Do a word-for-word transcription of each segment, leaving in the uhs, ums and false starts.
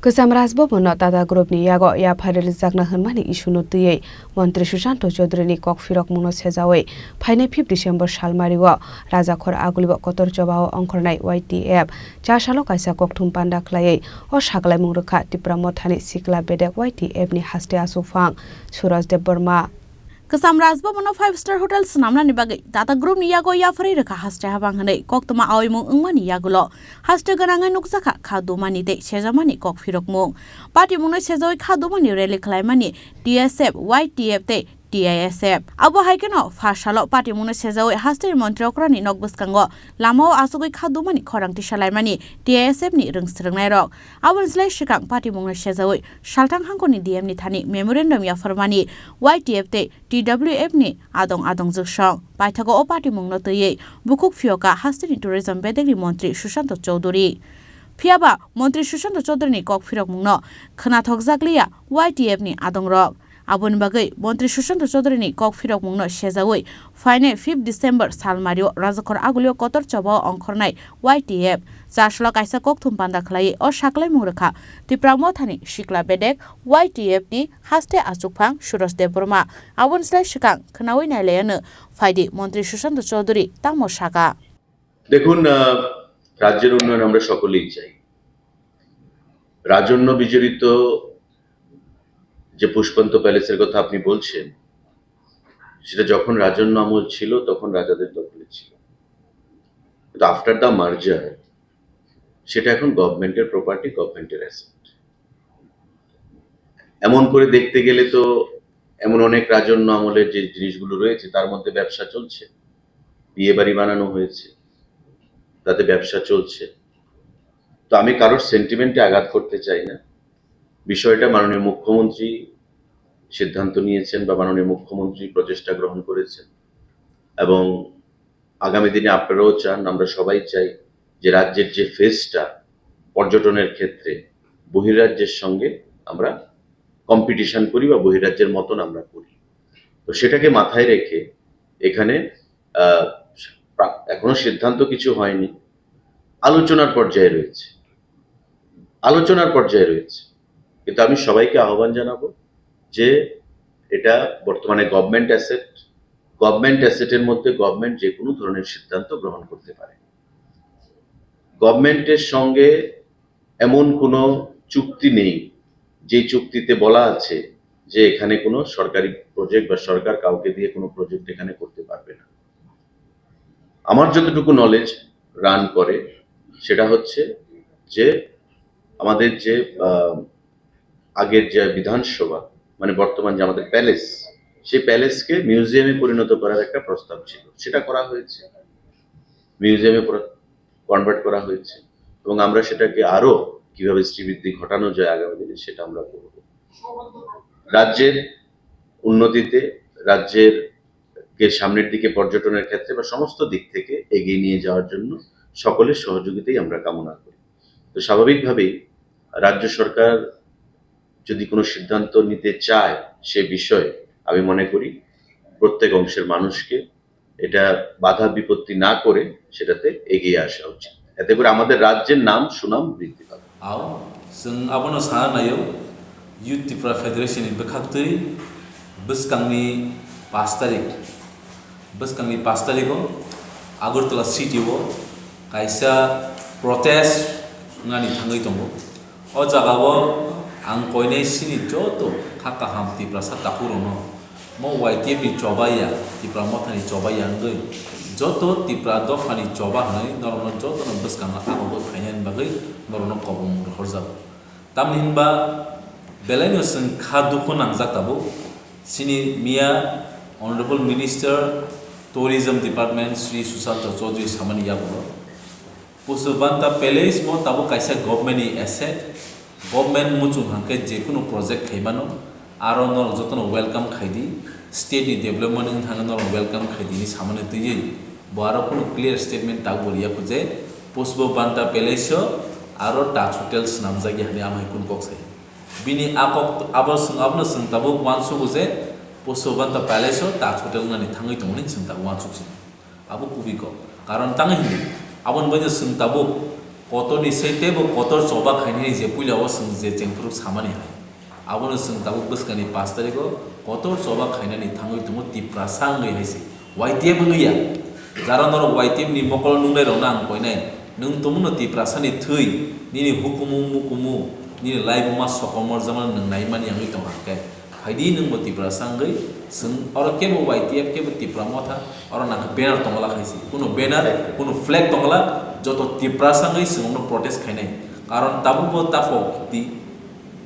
Kwcham Raj Bhavan no Tata Group ni yago yapharwi rwjakna hwnmani issue no twiwi Montri Sushanta Chowdhury ni kok phirokmung no sejawi phainai fifth December salmari o Rajakhor Aguli o kotor choba o ongkhornai Y T F cha salo kaisa kokthum panda khlaiwi o sakhlaimung rwkha Tipra Mothani sikla bedek Y T F ni haste achukphang Suraj Debbarma. Kwcham Raj Bhavan no five star hotel swnamnani bagwi Tata Group ni yago yapharwi rwkha haste habang hwnwi koktwma aoimung wngmani yagulo haste gwnangwi nukjakha kha dumani tei sejamani kok phirokmung. Patimungno sejawi kha dumani rally khlaimani T S F, Y T F tei T I S F. Abo hai kheno pha salo patimungno sejawi hasteni montri okrani nok bwskango lamao achugwi kha dumani khorang tisalaimani T I S F ni rwng swrwngnairok. Aboni slai swkang patimungno sejawi salthang hangkoni D M ni thani memorandum yapharmani Y T F tei T W F ni adong adong jwksong. Paithago o patimungno twiwi bukhuk phiyoka hasteni tourism bedekni montri Sushanta Chowdhury. Phiyaba montri Sushanta Chowdhury ni kok phirokmungno khwnathokjakliya Y T F ni adongrok. Aboni bagwi montri Sushanta Chowdhury ni kok phirokmungno sejawi phainai fifth December salmario Rajakhor Agulio kotor choba o ongkhornai Y T F. Chaslo kaisa kokthum panda khlaiwi o sakhlaimung rwkha Tipra Mothani sikla bedek Y T F ni haste achukphang Suraj Debbarma. Aboni slai swkang khwnawi nailaiano phaidi montri Sushanta Chowdhury tamo saka. দেখুন, আহ, রাজ্যের উন্নয়ন আমরা সকলেই চাই। রাজন্য বিজড়িত যে পুষ্পন্ত প্যালেসের কথা আপনি বলছেন, সেটা যখন রাজন্য আমল ছিল, তখন রাজাদের দখলে ছিল। কিন্তু আফটার দ্য মার্জার সেটা এখন গভর্নমেন্টের প্রপার্টি, গভর্নমেন্টের অ্যাসেট। এমন করে দেখতে গেলে তো এমন অনেক রাজন্য আমলের যে জিনিসগুলো রয়েছে, তার মধ্যে ব্যবসা চলছে, বিয়ে বাড়ি বানানো হয়েছে, তাতে ব্যবসা চলছে। তো আমি কারোর সেন্টিমেন্টে আঘাত করতে চাই না। বিষয়টা মাননীয় মুখ্যমন্ত্রী সিদ্ধান্ত নিয়েছেন বা মাননীয় মুখ্যমন্ত্রী প্রচেষ্টা গ্রহণ করেছেন, এবং আগামী দিনে আপনারাও চান, আমরা সবাই চাই যে রাজ্যের যে ফেসটা পর্যটনের ক্ষেত্রে বহিরাজ্যের সঙ্গে আমরা কম্পিটিশন করি বা বহিরাজ্যের মতন আমরা করি। তো সেটাকে মাথায় রেখে এখানে, আহ, প্রা-, এখনো সিদ্ধান্ত কিছু হয়নি, আলোচনার পর্যায়ে রয়েছে, আলোচনার পর্যায়ে রয়েছে। কিন্তু আমি সবাইকে আহ্বান জানাবো যে এটা বর্তমানে গভর্নমেন্ট অ্যাসেট, গভর্নমেন্ট অ্যাসেটের মধ্যে গভর্নমেন্ট যে কোনো ধরনের সিদ্ধান্ত গ্রহণ করতে পারে। গভর্নমেন্টের সঙ্গে এমন কোনো চুক্তি নেই যে চুক্তিতে বলা আছে যে এখানে কোনো সরকারি প্রজেক্ট বা সরকার কাউকে দিয়ে কোনো প্রজেক্ট এখানে করতে পারবে না। আমার যতটুকু নলেজ রান করে, সেটা হচ্ছে যে আমাদের যে, আহ, আগের যে বিধানসভা, মানে বর্তমান যে আমাদের প্যালেস, সেই প্যালেসকে মিউজিয়ামে পরিণত করার একটা প্রস্তাব ছিল, সেটা করা হয়েছে, মিউজিয়ামে কনভার্ট করা হয়েছে, এবং আমরা সেটাকে আরো কিভাবে শ্রীবৃদ্ধি ঘটানো যায় আগামী দিনে, সেটা আমরা করব। রাজ্যের উন্নতিতে, রাজ্যের কে সামনের দিকে পর্যটনের ক্ষেত্রে বা সমস্ত দিক থেকে এগিয়ে নিয়ে যাওয়ার জন্য সকলের সহযোগিতাই আমরা কামনা করি। তো স্বাভাবিকভাবেই রাজ্য সরকার যদি কোনো সিদ্ধান্ত নিতে চায় সে বিষয়ে, আমি মনে করি প্রত্যেক অংশের মানুষকে এটা বাধা বিপত্তি না করে সেটাতে এগিয়ে আসা উচিত। এতে করে আমাদের রাজ্যের নাম সুনাম বৃদ্ধি পাবে। Ao, chwng abono sana naio, Youth Tipra Federation ni bwkhaktwi bwskangni pash tarik, bwskangni pash tarik o Agartala city o kaisa protest wngnani thangwi tongo. O jagao ang koinai chini joto kha kaham Tiprasa takhurokno, mo Y T F ni choba ya, Tipra Mothani choba ya wngwi joto Tipra dophani choba hwnwi norokno jotono bwskango agogwi phainani bagwi norokno kobong rohorjago. Tamni hwnba belaino chwng kha dukhu nangjak tabuk. Chini miya Honorable Minister Tourism Department Shri Sushanta Chaudhury samani yagulo Pushpabanta Palace mo tabuk kaisa government ni asset, government muchung hwnkhe jekunu project khaimano, aro norok jotono welcome khaidi, state ni development wng thangwi norok welcome khaidi hinwi samani twiwi bo aro kunu clear statement tabuk bo riya kho je Pushpabanta Palace o aro Taj Hotel swnamjak ya hinwi amhai kunu kok sai. Bini a kok abo swng, abono chwng tabuk uansugo je Pushpabanta Palace o Taj Hotel wngnani thangwi tongo hinwi chwng tabuk uansuk si. Abo kubui kok. Karon tangwi hwnwi aboni bagwi chwng tabuk Kotorni se teibo kotor choba khainani je puila o chwng je chengphuru samani hai. Abono chwng tabuk bwskangni pash tarikh o kotor choba khainani thangwi tongo Tiprasa wngwi hai se. Y T F wngwi ya. Jara norok Y T F ni mokolo nungnai rokno ang koinai. Nwng tongmano Tiprasa ni thwi, nini hukumu mukumu, nini laibuma sokomor jama nwng naimani wngwi tong kha khe. Phaidi nwngbo Tiprasa wngwi, chwng oro kebo Y T F kebo Tipra Motha, oro nangkhe banner tongla khaisi. Kuno banner, kuno flag tongla, joto Tiprasa wngwi chwng omno protest khainai. Karon tabukbo tapok di,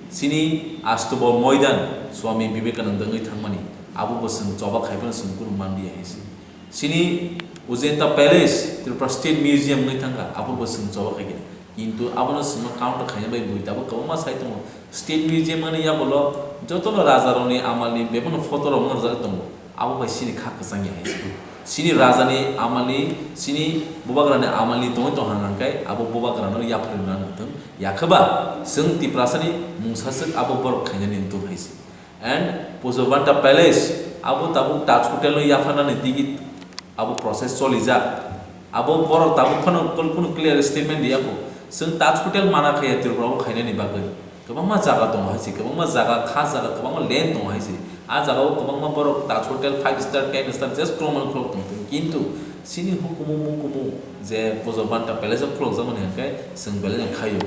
chini astobo moidan Swami Vivekananda wngwi thangmani, abobo chwng choba khaiphano chwng kuno manliya haisi. Chini Ujanta Palace, Tripura State Museum wngwi thangkha, abobo chwng choba khaikha. Kintu abono chwngno counter khaina bai bui tabuk kwbangma sai tongo. State Museum ani yagulo jotono rajarokni amalni bebakno photo rok manjak tongo. Abo bai chini kha kwchang ya hai se. Chini rajani amalni, chini bubagrani amalni tongwi tong hang hang khe abo bubagrano yapharwi rwna nang thung. Yakhe ba chwng Tiprasani mungsaswk abo borok khainani wng thung hai se. And Pujabanta Palace, abo tabuk Taj Hotel no yapharnani tigi abo process cholijak. Abo borok tabuk phano kul-, kunu clear statement diya kho. Chwng Taj Hotel mana khaiya Tripura o khainani bagwi. Kwbangma jaga tongo hai se, kwbangma jaga, kha jaga, kwbangma land tongo hai se. A jaga o kwbangma borok Taj Hotel five star, ten star just khulokmani khulok tong thung. Kintu chini hukumu mukumu je Pujabanta Palace o khulokjakmani hwnkhe chwng belai no khaio.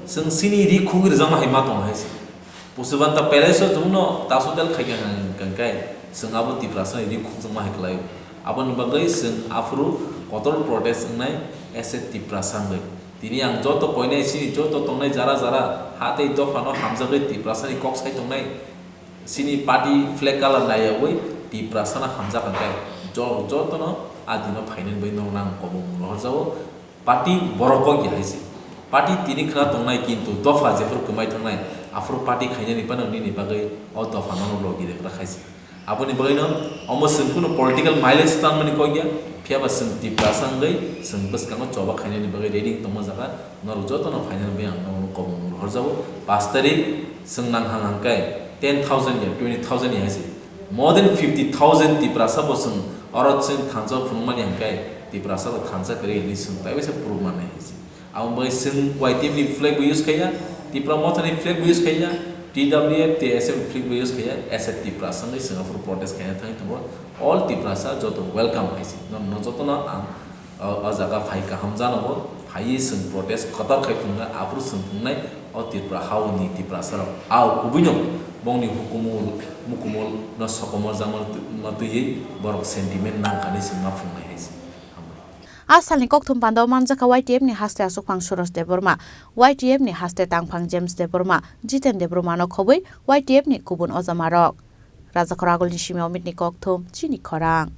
Chwng chini ri khugwi rwjakma hai ma tongo hai se. Pujabanta Palace o chwngno Taj Hotel khaikha hwnkhe chwng abo Tiprasani ri khukjakma hai kwlaio. Aboni bagwi chwng aphuru kotor protest wngnai as a Tiprasa wngwi. Tini ang joto koinai chini joto tongnai jara jara ha tei dophano hamjagwi Tiprasani kok sai tongnai chini party flag colour naiyawi Tiprasano hamjak hwnkhe jo-, jotono a dino phainani bagwi norokno ang kobong rohorjago. Party borok kok ya hai se. Party tini khna tongnai kintu dopha jephuru kwmai thangnai aphuru party khainani phano nini bagwi o dopha no logi rwkra khai se. Aboni bagwino omo chwng kunu political mileage tanmani kok ya, phiya ba chwng Tiprasa wngwi chwng bwskango choba khainani bagwi ready wng tongma jaga norok jotono phainani bagwi ang norokno kobong rohorjago. Pash tarikh chwng nang hang hang khe ten thousand ya, twenty thousand ya hai se. More than fifty thousand Tiprasa bo chwng oro chwng thansa phunukmani hwnkhe Tiprasa rok thansa kwrwi hinwi chwng taibo se proof mannai hai se. Aboni bagwi chwng Y T F ni flag bo use khaiya, Tipra Motha ni flag bo use khaiya, T W F, T S F ni flag bo use khaiya, as a Tiprasa hinwi chwng aphuru protest khaina thangwi tongo. All Tiprasa joto welcome hai se. No, no jotono ang O, o jaga phai kaham jano bo, phaiwi chwng protest kotor khai phunuknai, aphuru chwng phunuknai, o Tripura haoni Tiprasa rok. Au, kubui no, bongni hukumu, mukumu no sokomor jama twi-, ma twiwi borok sentiment nangkha hinwi chwng ma phunuknai hai se. Hambai. A salni kokthum panda o manjakha Y T F ni haste aswkphang Suros Debbarma, Y T F ni haste tangphang James Debbarma, Jiten Debbarma no khobwi Y T F ni kubun ojama rok. Rajakhor agulni simi Omitni kokthum, chini khorang.